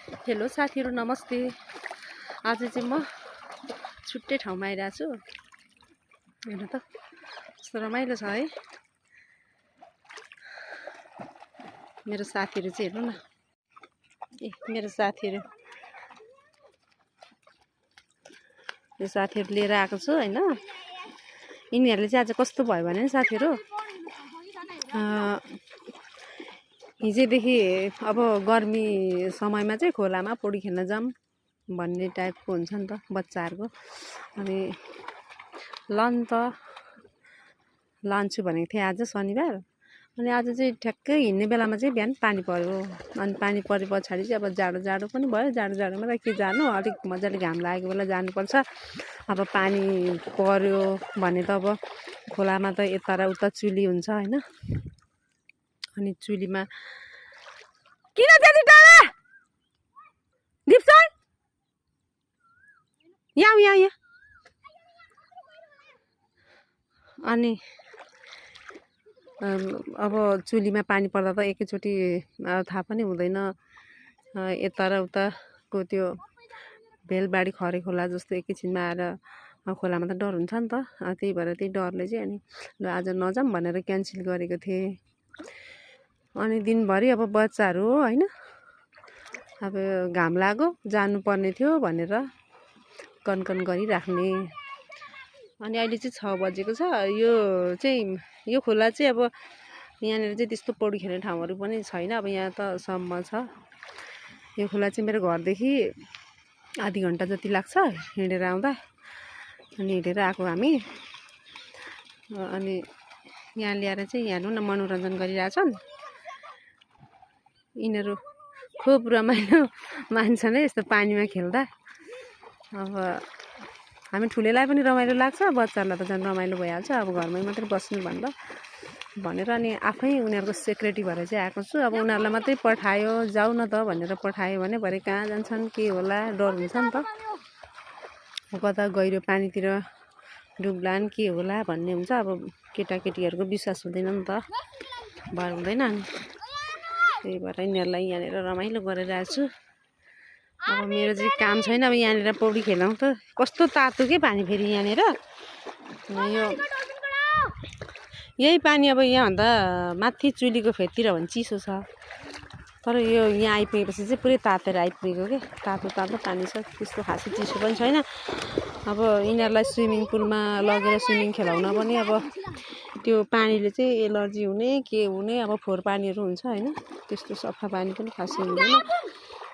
Hello साथीहरु नमस्ते। आज चाहिँ म छुट्टै ठाउँमा आइरहेको छु। हेर्नु त कस्तो रमाइलो छ है। मेरो साथीहरु चाहिँ हेर्नु न। मेरो साथीहरु यो साथीहरु लिएर आएको छु हैन। यिनीहरुले चाहिँ आज कस्तो भयो भने साथीहरु हिजोदेखि अब गर्मी समयमा चाहिँ खोलामा पौडी खेल्न जाम भन्ने टाइपको हुन्छ नि त बच्चाहरुको। अनि लान्छु भनेको थिएँ आज शनिबार। अनि आज चाहिँ ठ्याक्कै हिँड्ने बेलामा चाहिँ बिहान पानी पर्यो। अनि पानी परे पछाडी चाहिँ अब जाडो पनि भयो। जाडोमा त के जानु, अलिक मजाले घाम लागेको बेला जानुपर्छ। अब पानी पर्यो भने त अब खोलामा त यता र उता चुली हुन्छ हैन। अनि चुलीमा किन त्यति टाढा दिप्सन यहाँ अनि अब चुलीमा पानी पर्दा त एकैचोटी थाहा पनि हुँदैन। यता र उताको त्यो भेलबाडी खरे खोला जस्तो एकैछिनमा आएर खोलामा त डर हुन्छ नि त। त्यही भएर त्यही डरले चाहिँ अनि ल आज नजाम भनेर क्यान्सल गरेको थिएँ। अनि दिनभरि अब बच्चाहरू हो हैन, अब घाम लाग्यो जानुपर्ने थियो भनेर कनकन गरिराख्ने। अनि अहिले चाहिँ 6 बजेको छ। यो खोला चाहिँ अब यहाँनिर चाहिँ त्यस्तो पौडी खेल्ने ठाउँहरू पनि छैन। अब यहाँ त सम्म छ। यो खोला चाहिँ मेरो घरदेखि आधी घन्टा जति लाग्छ हिँडेर आउँदा। अनि हिँडेर आएको हामी। अनि यहाँ ल्याएर चाहिँ यहाँ न मनोरञ्जन गरिरहेछन्। यिनीहरू खुब रमाइलो मान्छन् है यस्तो पानीमा खेल्दा। अब हामी ठुलेलाई पनि रमाइलो लाग्छ, बच्चाहरूलाई त झन् रमाइलो भइहाल्छ। अब घरमै मात्रै बस्नु भन्दा भनेर अनि आफै उनीहरूको सेक्रेटरी भएर चाहिँ आएको छु। अब उनीहरूलाई मात्रै पठायो जाऊ न त भनेर पठायो भने भरे कहाँ जान्छन् के होला डर हुन्छ नि त। कता गहिरो पानीतिर डुब्लान् के होला भन्ने हुन्छ। अब केटाकेटीहरूको विश्वास हुँदैन नि त, भर हुँदैन। अनि त्यही भएर यिनीहरूलाई यहाँनिर रमाइलो गरिरहेको छु। अब मेरो चाहिँ काम छैन। अब यहाँनिर पौडी खेलौँ त कस्तो तातो के पानी फेरि यहाँनिर। यही पानी अब यहाँभन्दा माथि चुलीको फेदतिर भने चिसो छ, तर यो यहाँ आइपुगेपछि चाहिँ पुरै तातेर आइपुगेको के। तातो पानी छ, त्यस्तो खासै चिसो पनि छैन। अब यिनीहरूलाई स्विमिङ पुलमा लगेर स्विमिङ खेलाउन पनि अब त्यो पानीले चाहिँ एलर्जी हुने के हुने, अब फोहोर पानीहरू हुन्छ हैन। त्यस्तो सफा पानी पनि खासै हुँदैन।